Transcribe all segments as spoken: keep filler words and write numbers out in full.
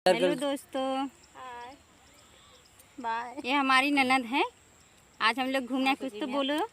हेलो दोस्तों, हाय, बाय। ये हमारी ननद है। आज हम लोग घूमने, कुछ तो बोलो।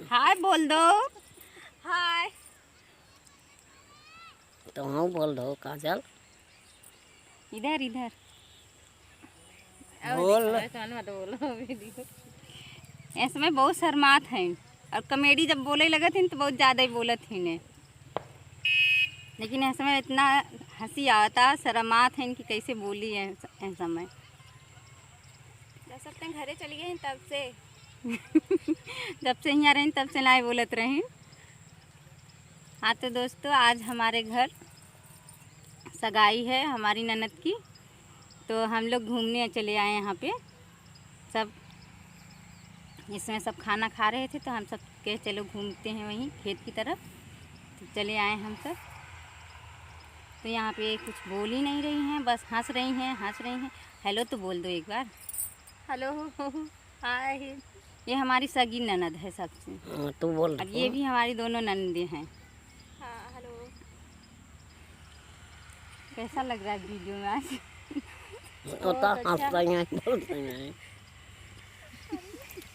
हाय बोल दो। हाय। तो हाँ बोल दो काजल। इधर, इधर। बोल। ऐसा मत बोलो, वीडियो। इसमें बहुत शर्मात हैं और कॉमेडी जब बोले लगत हैं तो बहुत ज्यादा ही बोलत हैं ने। लेकिन इसमें इतना हंसी आवता, शर्मात हैं कि कैसे बोली है इस, इस समय। जब से अपने घरे चली गई तब से। जब से यहाँ रही तब से नाहीं बोलत रही। हाँ तो दोस्तों, आज हमारे घर सगाई है हमारी ननद की, तो हम लोग घूमने चले आए यहाँ पे। सब इसमें सब खाना खा रहे थे, तो हम सब कहे चलो घूमते हैं वहीं खेत की तरफ। तो चले आए हम सब। तो यहाँ पे कुछ बोल ही नहीं रही हैं, बस हँस रही हैं, हँस रही हैं। हेलो तो बोल दो एक बार। हेलो, हाय। ये हमारी सगी ननद है सबसे। हाँ, तू बोल अब दो। ये भी हमारी दोनों ननदें हैं। हाँ, हेलो। कैसा लग रहा है वीडियो में आज? वो तो बहुत अच्छा। हँस रही हैं, बोल रही हैं।